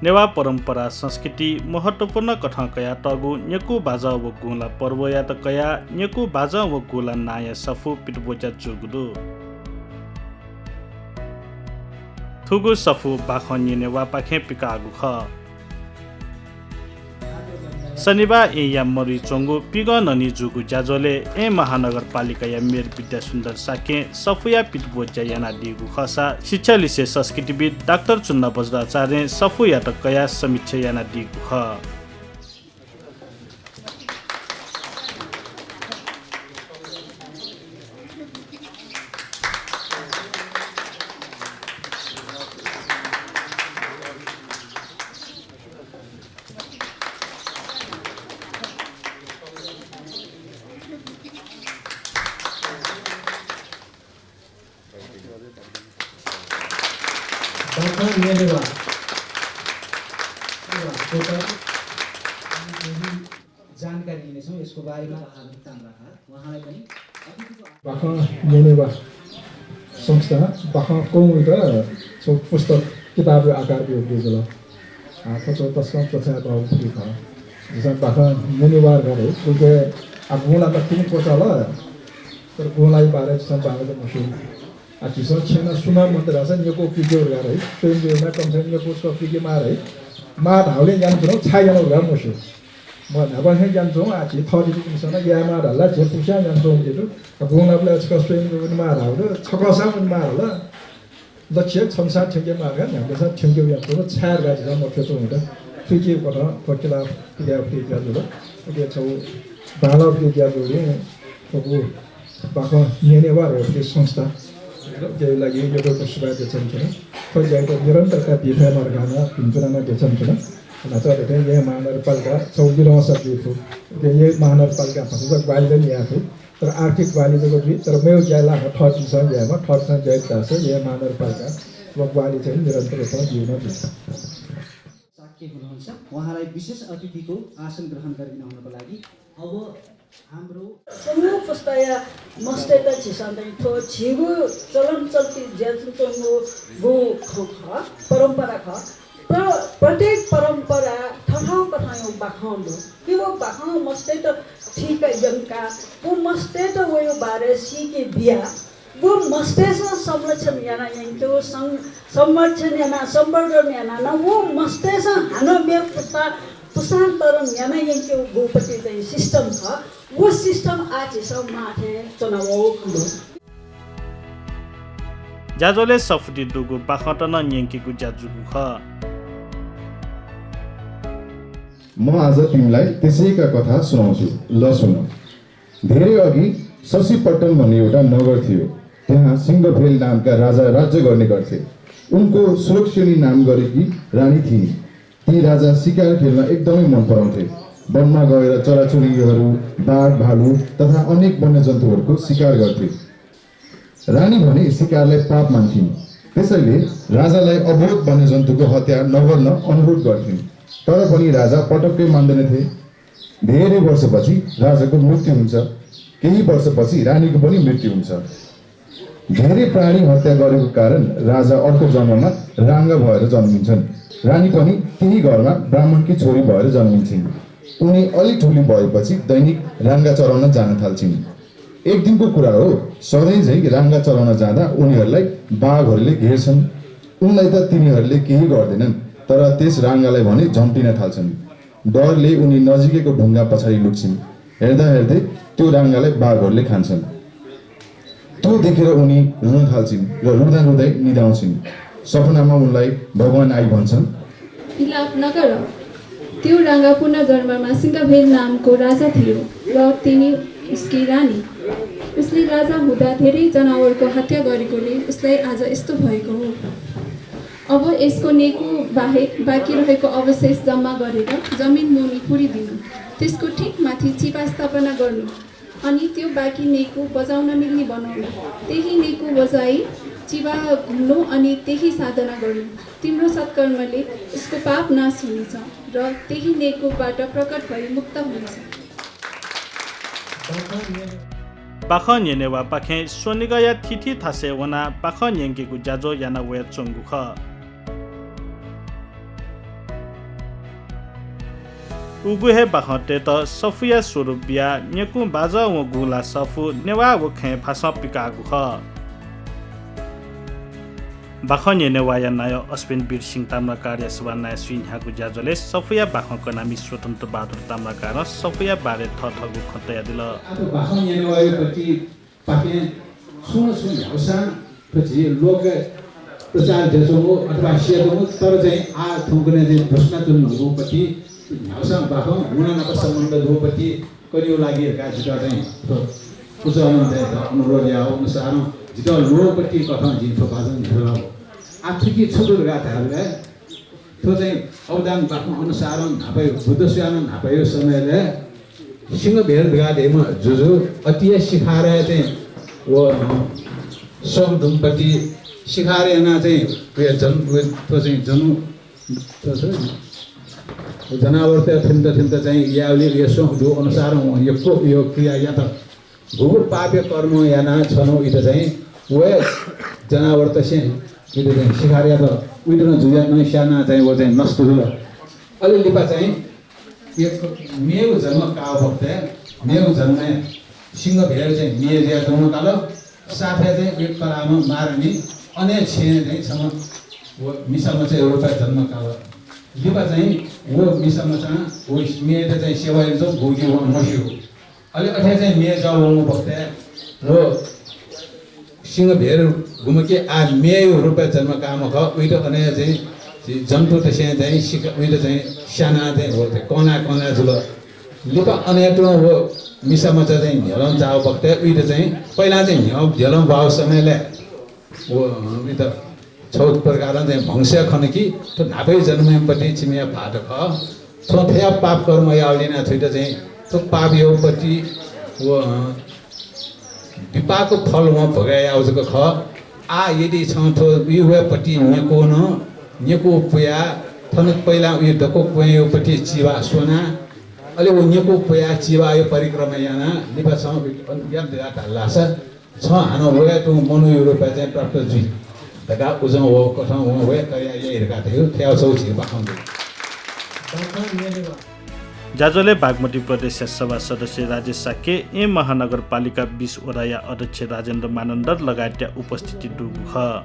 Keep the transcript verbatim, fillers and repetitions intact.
नेवाः परम्परा संस्कृति महत्त्वपूर्ण कथं कयातःगु न्यकू बाजं व गुँला पर्वयात कयाः न्यकू बाजं व गुँला नांया सफू पितब्वज्या जूगु दु। थुगु सफू बाखं न्यनेवाःपाखें पिकाःगु खः। शनिबाः येँया मरुइ च्वंगु पिगः ननी जूगु ज्याझ्वलय् येँ महानगरपालिकाया मेयर विद्यासुन्दर शाक्यं सफूया पितब्वज्या यानादीगु खःसा शिक्षा लिसें संस्कृतिविद् डाक्टर चुन्ना बज्राचार्यं सफूयात कयाः समीक्षा यानादीगु खः। बाखं न्यनेवाः। जानकारी लिनेछौँ यसको बारेमा। उहाँलाई पनि बाखं न्यनेवाः संस्था बाखं कौमुदी छगू पुस्तक किताबया आकार बियागु जुल। आ, थ्व छगू तसकं च्वछाये बहःगु खँ खः। झीसं बाखं न्यनेवाः धकाः धाइ, उकिं आ गुँला त थुलि क्वचाल, तर गुँलाया बारे झीसं बांलाक मस्यू। आ, झीसं छेँनं सुनां मन्त धाःसा न्यकू पिकेगु धकाः धाइ, स्वयम्भू येँय् कम से कम न्यकू छकः पिकेमाः धाइ। माः धाःबलय् यानाच्वनागु, छाय् यानागु धकाः मस्यू। म न्हापा हे यानाच्वं, आ, झी थःथितिपिन्सं नं यायेमाः धाल ला, झी फुक्कसिनं यानाच्वंगु दु। गुँलाबलय् छकः स्वयम्भू वनेमाः धाःगु दु, छकःसां वनेमाः धाल। लक्ष्य छम्हसां थ्यंकेमाः धकाः न्ह्याम्हसां थ्यंकेगु यानाच्वंगु, छाय् धकाः झीसं मथ्यंच्वंगु दु। थुइके कथं थ्व किताब पिकाये फुइके जुल। उकिं छगू बांलाः फुइके जुल। थुगु बाखं न्यनेवाः धयागु संस्था, उकिया लागि यक्व यक्व सुभाय् देछानाच्वना। थ्व ज्यायात निरन्तरता बी फयेमा धकाः नं भिन्तुना नं देछानाच्वना। न्हाचः धइथें येँ महानगरपालिका छगू लिधंसा जुइ फु। उकिं येँ महानगरपालिकां भचा ग्वाहालि जक याये फु, तर आर्थिक ग्वाहालि जक जुइ, तर मेगु ज्या ला थःथितिसं यायेमाः, थःथितिसं ज्या यात धाःसा येँ महानगरपालिकां व ग्वाहालि चाहिँ निरन्तर रूपमा बिउ नं जुइ। शाक्य हुनुहुन्छ, उहाँलाई विशेष अतिथिको आसन ग्रहण गरिदिन हुनको लागि अब हाम्रो समूह पुस्ताया मस्तय्त झीसं चाहिँ थ्व झीगु चलन चल्ती जुयाच्वंगु खँ खः, परम्परा खः। प्र-, प्रत्येक परम्परा थथःगु कथंयागु बाखं दु। कि व बाखं मस्तय्त थुइका यंकाः व मस्तय्त वयागु बारे सीके बियाः व मस्तय्सं संरक्षण याना यंकेगु, सं-, संरक्षण याना, संवर्धन याना नं व मस्तय्सं हानं मेगु पुस्ता-, पुस्तान्तरण याना यंकेगु पति चाहिँ system खः। व system आः झीसं माः थें च्वनावःगु खः। ज्याझ्वलय् सफुति दुगु बाखंत नं न्यंकेगु ज्या जूगु खः। म आज तिमीलाई त्यसैका कथा सुनाउँछु, ल सुन। धेरै अघि शशिपट्टन भन्ने एउटा नगर थियो। त्यहाँ सिंहभेल नामका राजा राज्य गर्ने गर्थे। उनको सुरक्षिणी नाम गरेकी रानी थिइन्। ती राजा सिकार खेल्न एकदमै मन पराउँथे। वनमा गएर चराचुरुङ्गीहरू, बाघ, भालु तथा अनेक वन्यजन्तुहरूको सिकार गर्थे। रानी भने सिकारलाई पाप मान्थिन्। त्यसैले राजालाई अबोध वन्यजन्तुको हत्या नगर्न अनुरोध गर्थिन्। तर पनि राजा पटक्कै मान्दैनथे। धेरै वर्षपछि राजाको मृत्यु हुन्छ। केही वर्षपछि रानीको पनि मृत्यु हुन्छ। धेरै प्राणी हत्या गरेको कारण राजा अर्को जन्ममा राँगा भएर जन्मिन्छन्। रानी पनि त्यही घरमा ब्राह्मणकी छोरी भएर जन्मिन्छिन्। उनी अलि ठुली भएपछि दैनिक राँगा चराउन जान थाल्छिन्। एक दिनको कुरा हो, सधैँझैँ राँगा चराउन जाँदा उनीहरूलाई बाघहरूले घेर्छन्। उनलाई त तिनीहरूले केही गर्दैनन्, तर त्यस राँगालाई भने झम्टिन थाल्छन्। डरले उनी नजिकैको ढुङ्गा पछाडि लुक्छिन्। हेर्दा हेर्दै त्यो राँगालाई बाघहरूले खान्छन्। त्यो देखेर उनी रुन थाल्छिन् र रुँदा रुँदै निदाउँछिन्। सपनामा उनलाई भगवान आई भन्छन्। विलाप नगर। त्यो राँगा पुनर्जन्ममा सिंहभेल नामको राजा थियो र तिनी उसकी रानी। उसले राजा हुँदा धेरै जनावरको हत्या गरेकोले उसलाई आज यस्तो भएको हो। अब यसको नेकु बाहेक बाँकी रहेको अवशेष जम्मा गरेर जमिन मुनि पुरिदिनु। त्यसको ठिक माथि चिबा स्थापना गर्नु। अनि त्यो बाँकी नेकु बजाउन मिल्ने बनाउनु। त्यही नेकु बजाई चिबा घुम्नु अनि त्यही साधना गर्नु। तिम्रो सत्कर्मले उसको पाप नाश हुनेछ र त्यही नेकुबाट प्रकट भई मुक्त हुनेछ। बाखं न्यनेवाःपाखें स्वनिगःया थीथी थासय् वनाः बाखं न्यंकेगु ज्याझ्वः याना वयाच्वंगु खः। उगु हे बाखंतय्त सफूया स्वरूप बियाः न्यकुं बाजं वंगु ला सफू नेवाः व खँय् भासं पिकाःगु खः। बाखं न्यनेवाःया नायः अश्विन वीर सिंह ताम्राकारया सभानाय् स्वीन्ह्याःगु ज्याझ्वलय् सफूया बाखं कनामि स्वतन्त्र बहादुर ताम्राकारं सफूया बारे थःथःगु खँ तयादिल। आः थ्व बाखं न्यनेवाःया पट्टि पाखें छुं न छुं न्ह्याउसां थ्व झी लोकय् प्रचार जुयाच्वंगु अथवा सियाच्वंगु, तर चाहिँ आः थौंकन्हय् चाहिँ दुस्नाच्वने धुंगु पट्टि न्ह्याउसां बाखं हुना नाप सम्बन्ध दुगु पट्टि कनेगु लागि धकाः जितः चाहिँ थ्व पुचलं चाहिँ अनुरोध याःगु अनुसारं जितः ल्वःगु पट्टि कथं जिं थ्व बाजं न्ह्याथलागु। आः थुकी छु दु धकाः धायेबलय् थ्व चाहिँ अवदान बाखं अनुसारं न्हापाया बुद्ध स्वयानं न्हापाया समयलय् सिंहभैरव धकाः धाःम्ह जुजु अतिया शिकारय् चाहिँ व, अ, सःगु दुम्ह पट्टि शिकार यानाः चाहिँ वया जन-, व थ्व चाहिँ जनु-, थ्व चाहिँ जनावरतय् थ्यनेत थ्यनेत चाहिँ याःगुलिं वया सःगु दु अनुसारं वं यक्व यो क्रिया यात। गुगु पापया कर्म यानाः छन्हु उइत चाहिँ व जनावरतय्सं उइत चाहिँ शिकार यात, उइत नं जुजुयात नं स्यानाः चाहिँ व चाहिँ नष्ट जुल। अले लिपा चाहिँ एक मेगु जन्म काः बखतय् मेगु जन्मय् सिंहभैरव चाहिँ मे जुयाः जन्म काल। साथय् चाहिँ एक तलाःम्ह महारानी अन हे छेँय् चाहिँ छम्ह व मिसामचाया रूपय् जन्म काल। लिपा चाहिँ व मिसामचां व मेयात चाहिँ सेवा यानाच्वंगु गुगु वं मस्यू। अले अथे चाहिँ मे जुयाः वंगु बखतय् व सिंहभैरव गुम्ह कि आः मेया रूपय् जन्म काःम्ह खः, उइत अन हे चाहिँ जन्तुतय्सं चाहिँ सिक-, उइत चाहिँ स्यानाः चाहिँ व चाहिँ कना कना जुल। लिपा अन हे तुं व मिसामचा चाहिँ न्ह्यलं झाःगु बखतय् उइत चाहिँ पहिला चाहिँ न्ह्यः न्ह्यलं ब्वाःगु समयलय् व, अ, उइत छगू प्रकारं चाहिँ म्हगसय् खन कि थ्व न्हापाया जन्मय् पट्टि छिमिया भाःत खः। थ्वं थथे पाप कर्म याःगुलिं यानाः थुइत चाहिँ थ्व पाप याःगु पट्टि व, अ, विपाकया फल वं भोगय् याःगु जक खः। आः यदि छं थ्व उइ वये पट्टि न्यकू नं, न्यकू पुयाः थन पहिला उइ दक्व क्वँय् याःगु पट्टि चिभाः स्वनाः, अले व न्यकू पुयाः चिभाःया परिक्रमा यानाः लिपा छं उइ यात धकाः धाल धाःसा छं हानं वया तुं मनूया रूपय् चाहिँ प्राप्त जुइ धकाः उजं वःगु कथं वं वया तयाः याइ धकाः धयागु थ्व छगू झीगु बाखं दु। ज्याझ्वलय् बागमती प्रदेशया सभा सदस्य राजेश शाक्य, येँ महानगरपालिका बीस वडाया अध्यक्ष राजेन्द्र मानन्धर लगायतया उपस्थिति दुगु खः।